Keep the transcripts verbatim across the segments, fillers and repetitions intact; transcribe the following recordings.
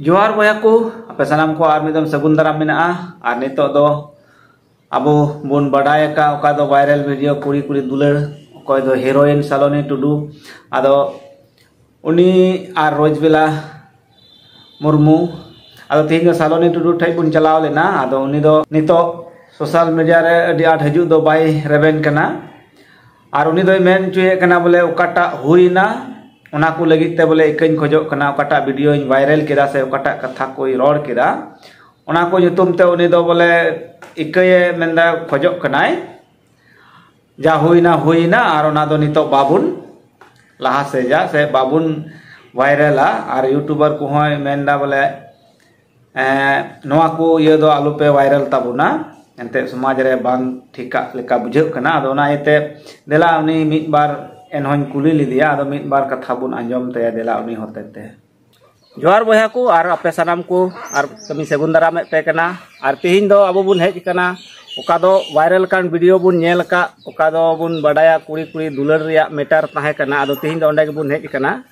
ᱡᱚᱦᱟᱨ ᱵᱚᱭᱦᱟ ᱠᱚ, ᱟᱯᱮ ᱥᱟᱱᱟᱢ ᱠᱚ ᱟᱨ ᱢᱤᱫ ᱫᱚᱢ ᱥᱟᱹᱜᱩᱱ ᱫᱟᱨᱟᱢ ᱢᱮᱱᱟᱜᱼᱟ᱾ ᱟᱨ ᱱᱤᱛᱚᱜ ᱫᱚ ᱟᱵᱚ ᱵᱚᱱ ᱵᱟᱰᱟᱭ ᱟᱠᱟᱫ ᱚᱠᱟ ᱫᱚ viral video ᱠᱩᱲᱤ ᱠᱩᱲᱤ ᱫᱩᱞᱟᱹᱲ, ᱚᱠᱚᱭ ᱫᱚ heroine ᱥᱟᱞᱚᱱᱤ ᱴᱩᱰᱩ, ᱟᱫᱚ ᱩᱱᱤ ᱟᱨ ᱨᱳᱡᱽᱵᱮᱞᱟ ᱢᱩᱨᱢᱩ, ᱟᱫᱚ ᱛᱮᱦᱮᱧ ᱫᱚ ᱥᱟᱞᱚᱱᱤ ᱴᱩᱰᱩ ᱴᱷᱮᱡ ᱵᱚᱱ ᱪᱟᱞᱟᱣ ᱞᱮᱱᱟ᱾ ᱟᱫᱚ ᱩᱱᱤ ᱫᱚ ᱱᱤᱛᱚᱜ social media ᱨᱮ ᱟᱹᱰᱤ ᱟᱸᱴ ᱦᱤᱡᱩᱜ ᱫᱚ ᱵᱟᱭ ᱨᱮᱵᱮᱱ ᱠᱟᱱᱟ, ᱟᱨ ᱩᱱᱤ ᱫᱚᱭ ᱢᱮᱱ ᱦᱚᱪᱚᱭᱮᱫ ᱠᱟᱱᱟ ᱵᱚᱞᱮ ᱚᱠᱟᱴᱟᱜ ᱦᱩᱭᱱᱟ ᱚᱱᱟ ᱠᱚ ᱞᱟᱹᱜᱤᱫ ᱛᱮ ᱵᱚᱞᱮ ᱤᱠᱟᱹᱧ ᱠᱷᱚᱡᱚᱜ ᱠᱟᱱᱟ, ᱚᱠᱟᱴᱟᱜ videoᱧ viral ᱠᱮᱫᱟ ᱥᱮ ᱚᱠᱟᱴᱟᱜ ᱠᱟᱛᱷᱟ ᱠᱚᱭ ᱨᱚᱲ ᱠᱮᱫᱟ, ᱚᱱᱟ ᱠᱚ ᱧᱩᱛᱩᱢ ᱛᱮ ᱩᱱᱤ ᱫᱚ ᱵᱚᱞᱮ ᱤᱠᱟᱹᱭᱮ ᱢᱮᱱᱫᱟ, ᱠᱷᱚᱡᱚᱜ ᱠᱟᱱᱟᱭ᱾ ᱡᱟ ᱦᱩᱭᱱᱟ ᱦᱩᱭᱱᱟ, ᱟᱨ ᱚᱱᱟ ᱫᱚ ᱱᱤᱛᱚᱜ ᱵᱟᱵᱚᱱ ᱞᱟᱦᱟ ᱥᱮᱡᱟ ᱥᱮ ᱵᱟᱵᱚᱱ viralᱟ᱾ ᱟᱨ YouTuber ᱠᱚᱦᱚᱸᱭ ᱢᱮᱱᱫᱟ ᱵᱚᱞᱮ ᱮᱸ, ᱱᱚᱣᱟ ᱠᱚ ᱤᱭᱟᱹ ᱫᱚ ᱟᱞᱚᱯᱮ viral ᱛᱟᱵᱚᱱᱟ, ᱮᱱᱛᱮᱫ ᱥᱚᱢᱟᱡᱽ ᱨᱮ ᱵᱟᱝ ᱴᱷᱤᱠᱟᱜ ᱞᱮᱠᱟ ᱵᱩᱡᱷᱟᱹᱜ ᱠᱟᱱᱟ᱾ ᱟᱫᱚ ᱚᱱᱟ ᱤᱭᱟᱹᱛᱮ ᱫᱮᱞᱟ ᱩᱱᱤ ᱢᱤᱫ ᱵᱟᱨ ᱮᱱᱦᱚᱧ ᱠᱩᱞᱤ ᱞᱮᱫᱮᱭᱟ, ᱟᱫᱚ ᱢᱤᱫ ᱵᱟᱨ ᱠᱟᱛᱷᱟ ᱵᱚᱱ ᱟᱸᱡᱚᱢ ᱛᱟᱭᱟ ᱫᱮᱞᱟ ᱩᱱᱤ ᱦᱚᱛᱮᱛᱮ᱾ ᱡᱚᱦᱟᱨ ᱵᱚᱭᱦᱟ ᱠᱚ, ᱟᱨ ᱟᱯᱮ ᱥᱟᱱᱟᱢ ᱠᱚ ᱟᱨ ᱠᱟᱹᱢᱤ ᱥᱟᱹᱜᱩᱱ ᱫᱟᱨᱟᱢᱮᱫ ᱯᱮ ᱠᱟᱱᱟ᱾ ᱟᱨ ᱛᱮᱦᱮᱧ ᱫᱚ ᱟᱵᱚ ᱵᱚᱱ ᱦᱮᱡ ᱟᱠᱟᱱᱟ, ᱚᱠᱟ ᱫᱚ viral ᱠᱟᱱ video ᱵᱚᱱ ᱧᱮᱞ ᱟᱠᱟᱫ, ᱚᱠᱟ ᱫᱚ ᱵᱚᱱ ᱵᱟᱰᱟᱭᱟ ᱠᱩᱲᱤ ᱠᱩᱲᱤ ᱫᱩᱞᱟᱹᱲ ᱨᱮᱭᱟᱜ matter ᱛᱟᱦᱮᱸ ᱠᱟᱱᱟ᱾ ᱟᱫᱚ ᱛᱮᱦᱮᱧ ᱫᱚ ᱚᱸᱰᱮ ᱜᱮᱵᱚᱱ ᱦᱮᱡ ᱟᱠᱟᱱᱟ᱾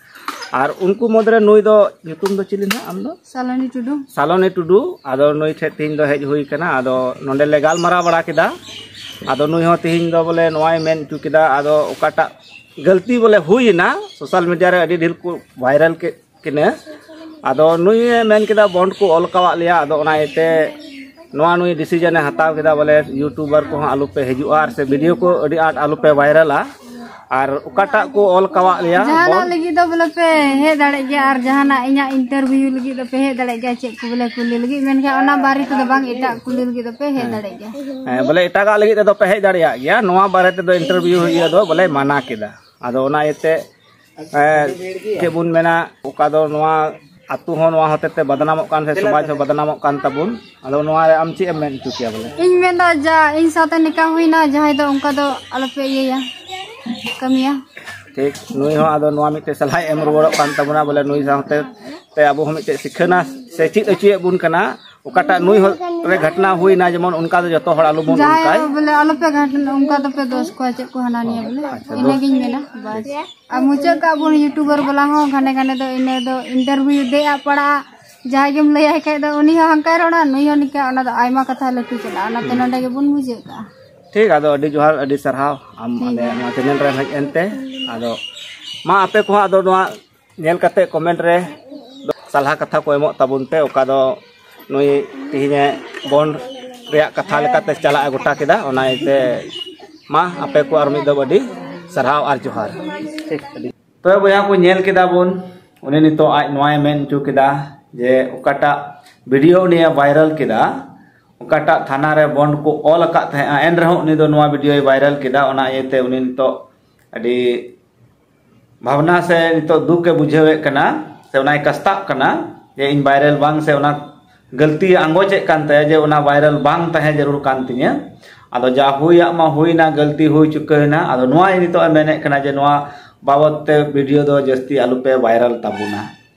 ᱟᱨ ᱩᱱᱠᱩ ᱢᱩᱫᱽᱨᱮ ᱱᱩᱭ ᱫᱚ, ᱧᱩᱛᱩᱢ ᱫᱚ ᱪᱤᱞᱤ ᱱᱟᱦᱟᱜ ᱟᱢ ᱫᱚ? ᱥᱟᱞᱚᱱᱤ ᱴᱩᱰᱩ᱾ ᱥᱟᱞᱚᱱᱤ ᱴᱩᱰᱩ᱾ ᱟᱫᱚ ᱱᱩᱭ ᱴᱷᱮᱡ ᱛᱮᱦᱮᱧ ᱫᱚ ᱦᱮᱡ ᱦᱩᱭ ᱠᱟᱱᱟ᱾ ᱟᱫᱚ ᱱᱚᱰᱮ ᱞᱮ ᱜᱟᱞᱢᱟᱨᱟᱣ ᱵᱟᱲᱟ ᱠᱮᱫᱟ᱾ ᱟᱫᱚ ᱱᱩᱭ ᱦᱚᱸ ᱛᱮᱦᱮᱧ ᱫᱚ ᱵᱚᱞᱮ ᱱᱚᱣᱟᱭ ᱢᱮᱱ ᱦᱚᱪᱚ ᱠᱮᱫᱟ, ᱟᱫᱚ ᱚᱠᱟᱴᱟᱜ ᱜᱟᱹᱞᱛᱤ ᱵᱚᱞᱮ ᱦᱩᱭ ᱮᱱᱟ, social media ᱨᱮ ᱟᱹᱰᱤ ᱰᱷᱮᱨ ᱠᱚ viral ᱠᱮᱫ ᱠᱤᱱᱟᱹ᱾ ᱟᱫᱚ ᱱᱩᱭᱮ ᱢᱮᱱ ᱠᱮᱫᱟ bond ᱠᱚ ᱚᱞ ᱠᱟᱣᱟᱫ ᱞᱮᱭᱟ, ᱟᱫᱚ ᱚᱱᱟ ᱤᱭᱟᱹᱛᱮ ᱱᱚᱣᱟ ᱱᱩᱭ decision ᱮ ᱦᱟᱛᱟᱣ ᱠᱮᱫᱟ ᱵᱚᱞᱮ YouTuber ᱠᱚᱦᱚᱸ ᱟᱞᱚᱯᱮ ᱦᱤᱡᱩᱜᱼᱟ ᱟᱨ ᱥᱮ video ᱠᱚ ᱟᱹᱰᱤ ᱟᱸᱴ ᱟᱞᱚᱯᱮ viralᱟ᱾ ᱟᱨ ᱚᱠᱟᱴᱟᱜ ᱠᱚ ᱚᱞ ᱠᱟᱣᱟᱫ ᱞᱮᱭᱟ ᱡᱟᱦᱟᱱᱟᱜ bond? ᱞᱟᱹᱜᱤᱫ ᱫᱚ ᱵᱚᱞᱮ ᱯᱮ ᱦᱮᱡ ᱫᱟᱲᱮᱭᱟᱜ ᱜᱮᱭᱟ, ᱟᱨ ᱡᱟᱦᱟᱱᱟᱜ ᱤᱧᱟᱹᱜ interview ᱞᱟᱹᱜᱤᱫ ᱫᱚ ᱯᱮ ᱦᱮᱡ ᱫᱟᱲᱮᱭᱟᱜ ᱜᱮᱭᱟ, ᱪᱮᱫ ᱠᱚ ᱵᱚᱞᱮ ᱠᱩᱞᱤ ᱞᱟᱹᱜᱤᱫ, ᱢᱮᱱᱠᱷᱟᱱ ᱚᱱᱟ ᱵᱟᱨᱮ ᱛᱮᱫᱚ ᱵᱟᱝ, ᱮᱴᱟᱜ ᱠᱩᱞᱤ ᱞᱟᱹᱜᱤᱫ ᱫᱚ ᱯᱮ ᱦᱮᱡ ᱦᱮᱸ᱾ ᱫᱟᱲᱮᱭᱟᱜ ᱜᱮᱭᱟ᱾ ᱦᱮᱸ, ᱵᱚᱞᱮ ᱮᱴᱟᱜᱟᱜ ᱞᱟᱹᱜᱤᱫ ᱛᱮᱫᱚ ᱯᱮ ᱦᱮᱡ ᱫᱟᱲᱮᱭᱟᱜ ᱜᱮᱭᱟ, ᱱᱚᱣᱟ ᱵᱟᱨᱮ ᱛᱮᱫᱚ interview ᱤᱭᱟᱹ ᱫᱚ ᱵᱚᱞᱮ ᱢᱟᱱᱟ ᱠᱮᱫᱟ᱾ ᱟᱫᱚ ᱚᱱᱟ ᱤᱭᱟᱹᱛᱮ ᱮ, ᱪᱮᱫ ᱵᱚᱱ ᱢᱮᱱᱟ, ᱚᱠᱟ ᱫᱚ ᱱᱚᱣᱟ ᱟᱹᱛᱩ ᱦᱚᱸ ᱱᱚᱣᱟ ᱦᱚᱛᱮ ᱛᱮ ᱵᱟᱫᱱᱟᱢᱚᱜ ᱠᱟᱱ ᱥᱮ ᱥᱚᱢᱟᱡᱽ ᱦᱚᱸ ᱵᱟᱫᱱᱟᱢᱚᱜ ᱠᱟᱱ ᱛᱟᱵᱚᱱ᱾ ᱟᱫᱚ ᱱᱚᱣᱟ ᱨᱮ ᱟᱢ ᱪᱮᱫ ᱮᱢ ᱢᱮᱱ ᱦᱚᱪᱚ ᱠᱮᱭᱟ ᱵᱚᱞᱮ? ᱤᱧ ᱢᱮᱱᱫᱟ ᱡᱟ ᱤᱧ ᱥᱟᱶᱛᱮ ᱱᱤᱝᱠᱟ ᱦᱩᱭᱱᱟ, ᱡᱟᱦᱟᱸᱭ ᱫᱚ ᱚᱱᱠᱟ ᱫᱚ ᱟᱞᱚᱯᱮ ᱤᱭᱟᱹᱭᱟ, ᱠᱟᱹᱢᱤᱭᱟ᱾ ᱴᱷᱤᱠ, ᱱᱩᱭ ᱦᱚᱸ ᱟᱫᱚ ᱱᱚᱣᱟ ᱢᱤᱫᱴᱮᱡ ᱥᱟᱞᱦᱟᱭ ᱮᱢ ᱨᱩᱣᱟᱹᱲᱚᱜ ᱠᱟᱱ ᱛᱟᱵᱚᱱᱟ ᱵᱚᱞᱮ ᱱᱩᱭ ᱥᱟᱶᱛᱮ ᱛᱮ ᱟᱵᱚ ᱦᱚᱸ ᱢᱤᱫᱴᱮᱡ ᱥᱤᱠᱷᱟᱹᱱᱟ ᱥᱮ ᱪᱮᱫ ᱦᱚᱪᱚᱭᱮᱫ ᱵᱚᱱ ᱠᱟᱱᱟ᱾ ᱚᱠᱟᱴᱟᱜ ᱱᱩᱭ ᱦᱚᱲ ᱨᱮ ᱜᱷᱚᱴᱱᱟ ᱦᱩᱭᱱᱟ, ᱡᱮᱢᱚᱱ ᱚᱱᱠᱟ ᱫᱚ ᱡᱚᱛᱚ ᱦᱚᱲ ᱟᱞᱚ ᱵᱚᱱ ᱡᱟᱦᱟᱸᱭ ᱚᱱᱠᱟᱭ᱾ ᱦᱚᱸ ᱵᱚᱞᱮ ᱟᱞᱚᱯᱮ ᱜᱷᱟᱴᱱᱟ, ᱚᱱᱠᱟ ᱫᱚᱯᱮ ᱫᱳᱥ ᱠᱚᱣᱟ ᱪᱮᱫ ᱠᱚ ᱦᱟᱱᱟ ᱱᱤᱭᱟᱹ ᱵᱚᱞᱮ᱾ ᱟᱪᱪᱷᱟ, ᱤᱱᱟᱹ ᱫᱳᱥ᱾ ᱜᱤᱧ ᱢᱮᱱᱟ, ᱵᱟᱥ᱾ ᱟᱨ ᱢᱩᱪᱟᱹᱫ ᱠᱟᱜ ᱵᱚᱱ YouTuber ᱵᱟᱞᱟ ᱦᱚᱸ ᱜᱷᱟᱱᱮ ᱜᱷᱟᱱᱮ ᱫᱚ ᱤᱱᱟᱹ ᱫᱚ interview ᱫᱮᱡ ᱟᱜ ᱯᱟᱲᱟᱜᱼᱟ᱾ ᱡᱟᱦᱟᱸᱭ ᱜᱮᱢ ᱞᱟᱹᱭᱟᱭ ᱠᱷᱟᱡ ᱫᱚ ᱩᱱᱤ ᱦᱚᱸ ᱦᱟᱱᱠᱟᱭ ᱨᱚᱲᱟ, ᱱᱩᱭ ᱦᱚᱸ ᱱᱤᱝᱠᱟ, ᱚᱱᱟ ᱫᱚ ᱟᱭᱢᱟ ᱠᱟᱛᱷᱟ ᱞᱟᱹᱴᱩ ᱪᱟᱞᱟᱜᱼᱟ᱾ ᱚᱱᱟᱛᱮ ᱱᱚᱰᱮ ᱜᱮᱵᱚᱱ ᱢᱩᱪᱟᱹᱫ ᱠᱟᱜᱼᱟ᱾ ᱴᱷᱤᱠ, ᱟᱫᱚ ᱟᱹᱰᱤ ᱡᱚᱦᱟᱨ, ᱟᱹᱰᱤ ᱥᱟᱨᱦᱟᱣ ᱟᱢ ᱟᱞᱮ ᱱᱚᱣᱟ ᱪᱮᱱᱮᱞ ᱨᱮ ᱦᱮᱡ ᱮᱱᱛᱮ᱾ ᱟᱫᱚ ᱢᱟ, ᱟᱯᱮ ᱠᱚᱦᱚᱸ ᱟᱫᱚ ᱱᱚᱣᱟ ᱧᱮᱞ ᱠᱟᱛᱮ ᱠᱚᱢᱮᱱᱴ ᱨᱮ ᱥᱟᱞᱦᱟ ᱠᱟᱛᱷᱟ ᱠᱚ ᱮᱢᱚᱜ ᱛᱟᱵᱚᱱ ᱯᱮ, ᱚᱠᱟ ᱫᱚ ᱱᱩᱭ ᱛᱮᱦᱮᱧᱮ ᱵᱚᱱᱰ ᱨᱮᱭᱟᱜ ᱠᱟᱛᱷᱟ ᱞᱮᱠᱟᱛᱮ ᱪᱟᱞᱟᱜ ᱮ ᱜᱚᱴᱟ ᱠᱮᱫᱟ᱾ ᱚᱱᱟ ᱤᱭᱟᱹᱛᱮ ᱢᱟ, ᱟᱯᱮ ᱠᱚ ᱟᱨ ᱢᱤᱫ ᱫᱚᱢ ᱟᱹᱰᱤ ᱥᱟᱨᱦᱟᱣ ᱟᱨ ᱡᱚᱦᱟᱨ᱾ ᱛᱚᱵᱮ ᱵᱚᱭᱦᱟ ᱠᱚ, ᱧᱮᱞ ᱠᱮᱫᱟ ᱵᱚᱱ, ᱩᱱᱤ ᱱᱤᱛᱚᱜ ᱟᱡ ᱱᱚᱣᱟᱭ ᱢᱮᱱ ᱦᱚᱪᱚ ᱠᱮᱫᱟ ᱡᱮ ᱚᱠᱟᱴᱟᱜ ᱵᱷᱤᱰᱤᱭᱳ ᱩᱱᱤᱭᱮ ᱵᱷᱟᱭᱨᱟᱞ ᱠᱮᱫᱟ, ᱚᱠᱟᱴᱟᱜ ᱛᱷᱟᱱᱟ ᱨᱮ ᱵᱚᱱᱰ ᱠᱚ ᱚᱞ ᱟᱠᱟᱫ ᱛᱟᱦᱮᱸᱜᱼᱟ, ᱮᱱ ᱨᱮᱦᱚᱸ ᱩᱱᱤ ᱫᱚ ᱱᱚᱣᱟ ᱵᱷᱤᱰᱤᱭᱳᱭ ᱵᱷᱟᱭᱨᱟᱞ ᱠᱮᱫᱟ᱾ ᱚᱱᱟ ᱤᱭᱟᱹᱛᱮ ᱩᱱᱤ ᱱᱤᱛᱚᱜ ᱟᱹᱰᱤ ᱵᱷᱟᱵᱽᱱᱟ ᱥᱮ ᱱᱤᱛᱚᱜ ᱫᱩᱠ ᱮ ᱵᱩᱡᱷᱟᱹᱣᱮᱫ ᱠᱟᱱᱟ, ᱥᱮ ᱚᱱᱟᱭ ᱠᱟᱥᱛᱟᱜ ᱠᱟᱱᱟ ᱡᱮ ᱤᱧ ᱵᱷᱟᱭᱨᱟᱞ ᱵᱟᱝ, ᱥᱮ ᱚᱱᱟ ᱜᱟᱹᱞᱛᱤ ᱟᱸᱜᱚᱪᱮᱫ ᱠᱟᱱ ᱛᱟᱭᱟ ᱡᱮ ᱚᱱᱟ ᱵᱷᱟᱭᱨᱟᱞ ᱵᱟᱝ ᱛᱟᱦᱮᱸ ᱡᱟᱹᱨᱩᱲ ᱠᱟᱱ ᱛᱤᱧᱟᱹ᱾ ᱟᱫᱚ ᱡᱟ ᱦᱩᱭᱟᱜ ᱢᱟ ᱦᱩᱭᱱᱟ, ᱜᱟᱹᱞᱛᱤ ᱦᱩᱭ ᱪᱩᱠᱟᱹᱣᱮᱱᱟ᱾ ᱟᱫᱚ ᱱᱚᱣᱟ ᱱᱤᱛᱚᱜ ᱮ ᱢᱮᱱᱮᱫ ᱠᱟᱱᱟ ᱡᱮ ᱱᱚᱣᱟ ᱵᱟᱵᱚᱛ ᱛᱮ ᱵᱷᱤᱰᱤᱭᱳ ᱫᱚ ᱡᱟᱹᱥᱛᱤ ᱟᱞᱚᱯᱮ ᱵᱷᱟᱭᱨᱟᱞ ᱛᱟᱵᱚᱱᱟ᱾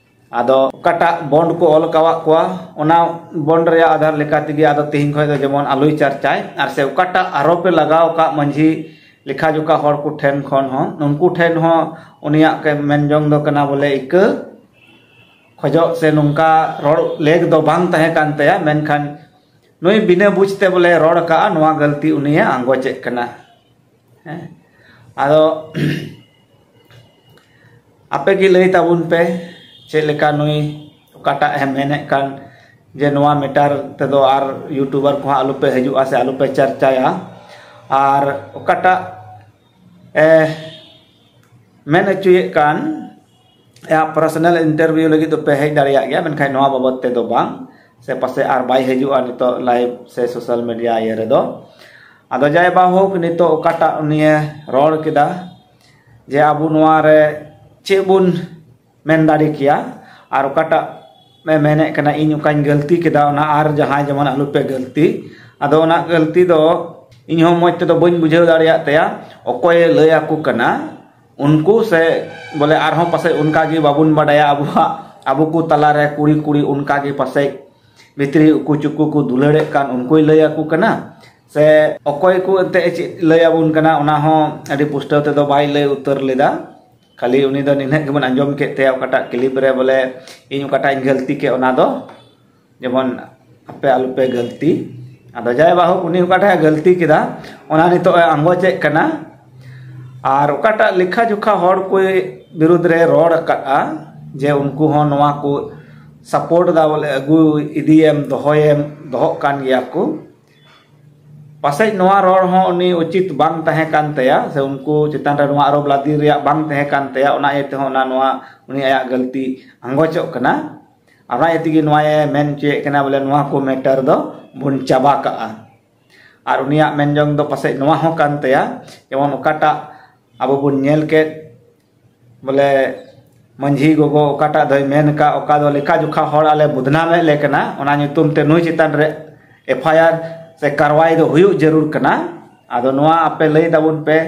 ᱟᱫᱚ ᱚᱠᱟᱴᱟᱜ ᱵᱚᱱᱰ ᱠᱚ ᱚᱞ ᱟᱠᱟᱣᱟᱫ ᱠᱚᱣᱟ, ᱚᱱᱟ ᱵᱚᱱᱰ ᱨᱮᱭᱟᱜ ᱟᱫᱷᱟᱨ ᱞᱮᱠᱟ ᱛᱮᱜᱮ ᱟᱫᱚ ᱛᱮᱦᱮᱧ ᱠᱷᱚᱱ ᱫᱚ ᱡᱮᱢᱚᱱ ᱟᱞᱚᱭ ᱪᱟᱨᱪᱟᱭ, ᱟᱨ ᱥᱮ ᱚᱠᱟᱴᱟᱜ ᱟᱨᱚᱯ ᱮ ᱞᱟᱜᱟᱣ ᱟᱠᱟᱫ ᱢᱟᱹᱡᱷᱤ ᱞᱮᱠᱷᱟ ᱡᱚᱠᱷᱟ ᱦᱚᱲ ᱠᱚ ᱴᱷᱮᱱ ᱠᱷᱚᱱ ᱦᱚᱸ, ᱩᱱᱠᱩ ᱴᱷᱮᱱ ᱦᱚᱸ ᱩᱱᱤᱭᱟᱜ ᱠᱮ-, ᱢᱮᱱ ᱡᱚᱝ ᱫᱚ ᱠᱟᱱᱟ ᱵᱚᱞᱮ ᱤᱠᱟᱹ ᱠᱷᱚᱡᱚᱜ ᱥᱮ ᱱᱚᱝᱠᱟ ᱨᱚᱲ ᱞᱮᱠ ᱫᱚ ᱵᱟᱝ ᱛᱟᱦᱮᱸ ᱠᱟᱱ ᱛᱟᱭᱟ, ᱢᱮᱱᱠᱷᱟᱱ ᱱᱩᱭ ᱵᱤᱱᱟᱹ ᱵᱩᱡᱽ ᱛᱮ ᱵᱚᱞᱮ ᱨᱚᱲ ᱟᱠᱟᱫᱼᱟ, ᱱᱚᱣᱟ ᱜᱟᱹᱞᱛᱤ ᱩᱱᱤᱭᱮ ᱟᱸᱜᱚᱪᱮᱫ ᱠᱟᱱᱟ᱾ ᱦᱮᱸ, ᱟᱫᱚ ᱟᱯᱮ ᱜᱮ ᱞᱟᱹᱭ ᱛᱟᱵᱚᱱ ᱯᱮ, ᱪᱮᱫ ᱞᱮᱠᱟ ᱱᱩᱭ ᱚᱠᱟᱴᱟᱜ ᱮ ᱢᱮᱱᱮᱫ ᱠᱟᱱ ᱡᱮ ᱱᱚᱣᱟ ᱢᱮᱴᱟᱨ ᱛᱮᱫᱚ ᱟᱨ ᱭᱩᱴᱩᱵᱟᱨ ᱠᱚᱦᱚᱸ ᱟᱞᱚᱯᱮ ᱦᱤᱡᱩᱜᱼᱟ ᱥᱮ ᱟᱞᱚᱯᱮ ᱪᱟᱨᱪᱟᱭᱟ, ᱟᱨ ᱚᱠᱟᱴᱟᱜ ᱮ ᱢᱮᱱ ᱦᱚᱪᱚᱭᱮᱫ ᱠᱟᱱ, ᱟᱭᱟᱜ ᱯᱟᱨᱥᱚᱱᱟᱞ ᱤᱱᱴᱟᱨᱵᱷᱤᱭᱩ ᱞᱟᱹᱜᱤᱫ ᱫᱚᱯᱮ ᱦᱮᱡ ᱫᱟᱲᱮᱭᱟᱜ ᱜᱮᱭᱟ, ᱢᱮᱱᱠᱷᱟᱱ ᱱᱚᱣᱟ ᱵᱟᱵᱚᱛ ᱛᱮᱫᱚ ᱵᱟᱝ, ᱥᱮ ᱯᱟᱥᱮᱡ ᱟᱨ ᱵᱟᱭ ᱦᱤᱡᱩᱜᱼᱟ ᱱᱤᱛᱚᱜ ᱞᱟᱭᱤᱵᱷ ᱥᱮ ᱥᱳᱥᱟᱞ ᱢᱤᱰᱤᱭᱟ ᱤᱭᱟᱹ ᱨᱮᱫᱚ᱾ ᱟᱫᱚ ᱡᱟᱭ ᱵᱟ ᱦᱳᱠ, ᱱᱤᱛᱚᱜ ᱚᱠᱟᱴᱟᱜ ᱩᱱᱤᱭᱮ ᱨᱚᱲ ᱠᱮᱫᱟ ᱡᱮ ᱟᱵᱚ ᱱᱚᱣᱟ ᱨᱮ ᱪᱮᱫ ᱵᱚᱱ ᱢᱮᱱ ᱫᱟᱲᱮ ᱠᱮᱭᱟ, ᱟᱨ ᱚᱠᱟᱴᱟᱜ ᱮ ᱢᱮᱱᱮᱫ ᱠᱟᱱᱟ, ᱤᱧ ᱚᱠᱟᱧ ᱜᱟᱹᱞᱛᱤ ᱠᱮᱫᱟ, ᱚᱱᱟ ᱟᱨ ᱡᱟᱦᱟᱸᱭ ᱡᱮᱢᱚᱱ ᱟᱞᱚᱯᱮ ᱜᱟᱹᱞᱛᱤ᱾ ᱟᱫᱚ ᱚᱱᱟ ᱜᱟᱹᱞᱛᱤ ᱫᱚ ᱤᱧ ᱦᱚᱸ ᱢᱚᱡᱽ ᱛᱮᱫᱚ ᱵᱟᱹᱧ ᱵᱩᱡᱷᱟᱹᱣ ᱫᱟᱲᱮᱭᱟᱜ ᱛᱟᱭᱟ, ᱚᱠᱚᱭᱮ ᱞᱟᱹᱭ ᱟᱠᱚ ᱠᱟᱱᱟ ᱩᱱᱠᱩ, ᱥᱮ ᱵᱚᱞᱮ ᱟᱨᱦᱚᱸ ᱯᱟᱥᱮᱡ ᱚᱱᱠᱟ ᱜᱮ ᱵᱟᱵᱚᱱ ᱵᱟᱰᱟᱭᱟ ᱟᱵᱚᱣᱟᱜ, ᱟᱵᱚ ᱠᱚ ᱛᱟᱞᱟᱨᱮ ᱠᱩᱲᱤ ᱠᱩᱲᱤ ᱚᱱᱠᱟ ᱜᱮ ᱯᱟᱥᱮᱡ ᱵᱷᱤᱛᱨᱤ ᱩᱠᱩ ᱪᱩᱠᱩ ᱠᱚ ᱫᱩᱞᱟᱹᱲᱮᱫ ᱠᱟᱱ, ᱩᱱᱠᱩᱭ ᱞᱟᱹᱭ ᱟᱠᱚ ᱠᱟᱱᱟ, ᱥᱮ ᱚᱠᱚᱭ ᱠᱚ ᱮᱱᱛᱮᱫ ᱪᱮᱫ ᱞᱟᱹᱭ ᱟᱵᱚᱱ ᱠᱟᱱᱟ, ᱚᱱᱟ ᱦᱚᱸ ᱟᱹᱰᱤ ᱯᱩᱥᱴᱟᱹᱣ ᱛᱮᱫᱚ ᱵᱟᱭ ᱞᱟᱹᱭ ᱩᱛᱟᱹᱨ ᱞᱮᱫᱟ᱾ ᱠᱷᱟᱹᱞᱤ ᱩᱱᱤ ᱫᱚ ᱱᱤᱱᱟᱹᱜ ᱜᱮᱵᱚᱱ ᱟᱸᱡᱚᱢ ᱠᱮᱫ ᱛᱟᱭᱟ ᱚᱠᱟᱴᱟᱜ ᱠᱞᱤᱯ ᱨᱮ, ᱵᱚᱞᱮ ᱤᱧ ᱚᱠᱟᱴᱟᱜ ᱤᱧ ᱜᱟᱹᱞᱛᱤ ᱠᱮᱫ ᱚᱱᱟ ᱫᱚ ᱡᱮᱢᱚᱱ ᱟᱯᱮ ᱟᱞᱚᱯᱮ ᱜᱟᱹᱞᱛᱤ᱾ ᱟᱫᱚ ᱡᱟᱭ ᱵᱟᱦᱳᱠ, ᱩᱱᱤ ᱚᱠᱟᱴᱟᱜ ᱮ ᱜᱟᱹᱞᱛᱤ ᱠᱮᱫᱟ ᱚᱱᱟ ᱱᱤᱛᱚᱜ ᱮ ᱟᱸᱜᱚᱪᱮᱫ ᱠᱟᱱᱟ᱾ ᱟᱨ ᱚᱠᱟᱴᱟᱜ ᱞᱮᱠᱷᱟ ᱡᱚᱠᱷᱟ ᱦᱚᱲ ᱠᱚ ᱵᱤᱨᱩᱫᱽ ᱨᱮ ᱨᱚᱲ ᱟᱠᱟᱫᱼᱟ ᱡᱮ ᱩᱱᱠᱩ ᱦᱚᱸ ᱱᱚᱣᱟ ᱠᱚ ᱥᱟᱯᱳᱨᱴ ᱫᱟ, ᱵᱚᱞᱮ ᱟᱹᱜᱩ ᱤᱫᱤᱭᱮᱢ, ᱫᱚᱦᱚᱭᱮᱢ, ᱫᱚᱦᱚᱜ ᱠᱟᱱ ᱜᱮᱭᱟ ᱠᱚ᱾ ᱯᱟᱥᱮᱡ ᱱᱚᱣᱟ ᱨᱚᱲ ᱦᱚᱸ ᱩᱱᱤ ᱩᱪᱤᱛ ᱵᱟᱝ ᱛᱟᱦᱮᱸ ᱠᱟᱱ ᱛᱟᱭᱟ, ᱥᱮ ᱩᱱᱠᱩ ᱪᱮᱛᱟᱱ ᱨᱮ ᱱᱚᱣᱟ ᱟᱨᱳᱯ ᱞᱟᱫᱮ ᱨᱮᱭᱟᱜ ᱵᱟᱝ ᱛᱟᱦᱮᱸ ᱠᱟᱱ ᱛᱟᱭᱟ, ᱚᱱᱟ ᱤᱭᱟᱹ ᱛᱮᱦᱚᱸ ᱚᱱᱟ ᱱᱚᱣᱟ ᱩᱱᱤ ᱟᱭᱟᱜ ᱜᱟᱹᱞᱛᱤ ᱟᱸᱜᱚᱪᱚᱜ ᱠᱟᱱᱟ᱾ ᱟᱨ ᱚᱱᱟ ᱤᱭᱟᱹ ᱛᱮᱜᱮ ᱱᱚᱣᱟᱭ ᱢᱮᱱ ᱦᱚᱪᱚᱭᱮᱫ ᱠᱟᱱᱟ ᱵᱚᱞᱮ ᱱᱚᱣᱟ ᱠᱚ ᱢᱮᱴᱟᱨ ᱫᱚ ᱵᱚᱱ ᱪᱟᱵᱟ ᱠᱟᱜᱼᱟ᱾ ᱟᱨ ᱩᱱᱤᱭᱟᱜ ᱢᱮᱱ ᱡᱚᱝ ᱫᱚ ᱯᱟᱥᱮᱡ ᱱᱚᱣᱟ ᱦᱚᱸ ᱠᱟᱱ ᱛᱟᱭᱟ, ᱡᱮᱢᱚᱱ ᱚᱠᱟᱴᱟᱜ ᱟᱵᱚ ᱵᱚᱱ ᱧᱮᱞ ᱠᱮᱫ ᱵᱚᱞᱮ ᱢᱟᱹᱡᱷᱤ ᱜᱚᱜᱚ ᱚᱠᱟᱴᱟᱜ ᱫᱚᱭ ᱢᱮᱱ ᱟᱠᱟᱫ, ᱚᱠᱟ ᱫᱚ ᱞᱮᱠᱷᱟ ᱡᱚᱠᱷᱟ ᱦᱚᱲ ᱟᱞᱮ ᱵᱚᱫᱱᱟᱢᱮᱫ ᱞᱮ ᱠᱟᱱᱟ, ᱚᱱᱟ ᱧᱩᱛᱩᱢ ᱛᱮ ᱱᱩᱭ ᱪᱮᱛᱟᱱ ᱨᱮ ᱮᱯᱷ ᱟᱭ ᱟᱨ ᱥᱮ ᱠᱟᱨᱣᱟᱭ ᱫᱚ ᱦᱩᱭᱩᱜ ᱡᱟᱹᱨᱩᱲ ᱠᱟᱱᱟ᱾ ᱟᱫᱚ ᱱᱚᱣᱟ ᱟᱯᱮ ᱞᱟᱹᱭ ᱛᱟᱵᱚᱱ ᱯᱮ,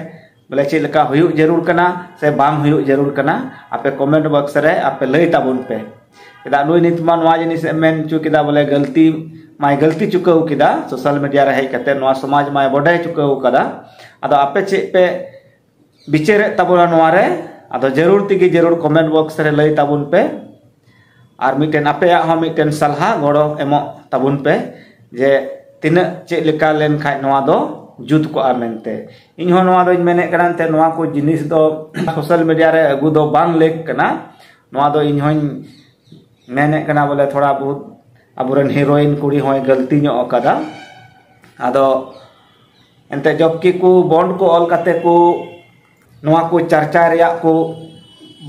ᱵᱚᱞᱮ ᱪᱮᱫ ᱞᱮᱠᱟ ᱦᱩᱭᱩᱜ ᱡᱟᱹᱨᱩᱲ ᱠᱟᱱᱟ ᱥᱮ ᱵᱟᱝ ᱦᱩᱭᱩᱜ ᱡᱟᱹᱨᱩᱲ ᱠᱟᱱᱟ, ᱟᱯᱮ ᱠᱚᱢᱮᱱᱴ ᱵᱚᱠᱥ ᱨᱮ ᱟᱯᱮ ᱞᱟᱹᱭ ᱛᱟᱵᱚᱱ ᱯᱮ᱾ ᱪᱮᱫᱟᱜ ᱱᱩᱭ ᱱᱤᱛ ᱢᱟ ᱱᱚᱣᱟ ᱡᱤᱱᱤᱥ ᱮ ᱢᱮᱱ ᱦᱚᱪᱚ ᱠᱮᱫᱟ, ᱵᱚᱞᱮ ᱜᱟᱹᱞᱛᱤ ᱢᱟᱭ ᱜᱟᱹᱞᱛᱤ ᱪᱩᱠᱟᱹᱣ ᱠᱮᱫᱟ, ᱥᱳᱥᱟᱞ ᱢᱤᱰᱤᱭᱟ ᱨᱮ ᱦᱮᱡ ᱠᱟᱛᱮ ᱱᱚᱣᱟ ᱥᱚᱢᱟᱡᱽ ᱢᱟᱭ ᱵᱚᱰᱮ ᱪᱩᱠᱟᱹᱣ ᱠᱟᱫᱟ᱾ ᱟᱫᱚ ᱟᱯᱮ ᱪᱮᱫ ᱯᱮ ᱵᱤᱪᱟᱹᱨᱮᱫ ᱛᱟᱵᱚᱱᱟ ᱱᱚᱣᱟ ᱨᱮ? ᱟᱫᱚ ᱡᱟᱹᱨᱩᱲ ᱛᱮᱜᱮ ᱡᱟᱹᱨᱩᱲ ᱠᱚᱢᱮᱱᱴ ᱵᱚᱠᱥ ᱨᱮ ᱞᱟᱹᱭ ᱛᱟᱵᱚᱱ ᱯᱮ᱾ ᱟᱨ ᱢᱤᱫᱴᱮᱱ ᱟᱯᱮᱭᱟᱜ ᱦᱚᱸ ᱢᱤᱫᱴᱮᱱ ᱥᱟᱞᱦᱟ ᱜᱚᱲᱚ ᱮᱢᱚᱜ ᱛᱟᱵᱚᱱ ᱯᱮ ᱡᱮ ᱛᱤᱱᱟᱹᱜ ᱪᱮᱫ ᱞᱮᱠᱟ ᱞᱮᱱᱠᱷᱟᱡ ᱱᱚᱣᱟ ᱫᱚ ᱡᱩᱛ ᱠᱚᱜᱼᱟ ᱢᱮᱱᱛᱮ᱾ ᱤᱧ ᱦᱚᱸ ᱱᱚᱣᱟ ᱫᱚᱧ ᱢᱮᱱᱮᱫ ᱠᱟᱱᱟ ᱮᱱᱛᱮᱫ ᱱᱚᱣᱟ ᱠᱚ ᱡᱤᱱᱤᱥ ᱫᱚ ᱥᱳᱥᱟᱞ ᱢᱤᱰᱤᱭᱟ ᱨᱮ ᱟᱹᱜᱩ ᱫᱚ ᱵᱟᱝ ᱞᱮᱠ ᱠᱟᱱᱟ᱾ ᱱᱚᱣᱟ ᱫᱚ ᱤᱧ ᱦᱚᱸᱧ ᱢᱮᱱᱮᱫ ᱠᱟᱱᱟ ᱵᱚᱞᱮ ᱛᱷᱚᱲᱟ ᱵᱚᱦᱩᱛ ᱟᱵᱚᱨᱮᱱ ᱦᱤᱨᱳᱭᱤᱱ ᱠᱩᱲᱤ ᱦᱚᱸᱭ ᱜᱟᱹᱞᱛᱤ ᱧᱚᱜ ᱟᱠᱟᱫᱟ᱾ ᱟᱫᱚ ᱮᱱᱛᱮ ᱡᱚᱵᱠᱤ ᱠᱚ ᱵᱚᱱᱰ ᱠᱚ ᱚᱞ ᱠᱟᱛᱮ ᱠᱚ ᱱᱚᱣᱟ ᱠᱚ ᱪᱟᱨᱪᱟ ᱨᱮᱭᱟᱜ ᱠᱚ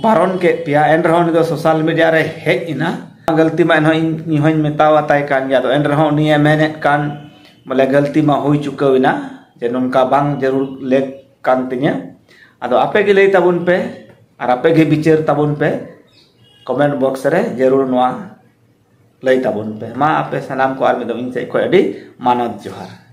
ᱵᱟᱨᱚᱱ ᱠᱮᱫ ᱯᱮᱭᱟ, ᱮᱱ ᱨᱮᱦᱚᱸ ᱩᱱᱤ ᱫᱚ ᱥᱳᱥᱟᱞ ᱢᱤᱰᱤᱭᱟ ᱨᱮ ᱦᱮᱡ ᱮᱱᱟ᱾ ᱜᱟᱹᱞᱛᱤ ᱢᱟ ᱮᱱᱦᱚᱸ ᱤᱧ, ᱤᱧ ᱦᱚᱸᱧ ᱢᱮᱛᱟᱣᱟᱛᱟᱭ ᱠᱟᱱ ᱜᱮᱭᱟ, ᱟᱫᱚ ᱮᱱ ᱨᱮᱦᱚᱸ ᱩᱱᱤᱭᱮ ᱢᱮᱱᱮᱫ ᱠᱟᱱ ᱵᱚᱞᱮ ᱜᱟᱹᱞᱛᱤ ᱢᱟ ᱦᱩᱭ ᱪᱩᱠᱟᱹᱣ ᱮᱱᱟ, ᱡᱮ ᱱᱚᱝᱠᱟ ᱵᱟᱝ ᱡᱟᱹᱨᱩᱲ ᱞᱮᱠ ᱠᱟᱱ ᱛᱤᱧᱟᱹ᱾ ᱟᱫᱚ ᱟᱯᱮ ᱜᱮ ᱞᱟᱹᱭ ᱛᱟᱵᱚᱱ ᱯᱮ, ᱟᱨ ᱟᱯᱮ ᱜᱮ ᱵᱤᱪᱟᱹᱨ ᱛᱟᱵᱚᱱ ᱯᱮ ᱠᱚᱢᱮᱱᱴ ᱵᱚᱠᱥ ᱨᱮ, ᱡᱟᱹᱨᱩᱲ ᱱᱚᱣᱟ ᱞᱟᱹᱭ ᱛᱟᱵᱚᱱ ᱯᱮ᱾ ᱢᱟ ᱟᱯᱮ ᱥᱟᱱᱟᱢ ᱠᱚ ᱟᱨ ᱢᱤᱫ ᱫᱚᱢ ᱤᱧ ᱥᱮᱫ ᱠᱷᱚᱱ ᱟᱹᱰᱤ ᱢᱟᱱᱚᱛ ᱡᱚᱦᱟᱨ᱾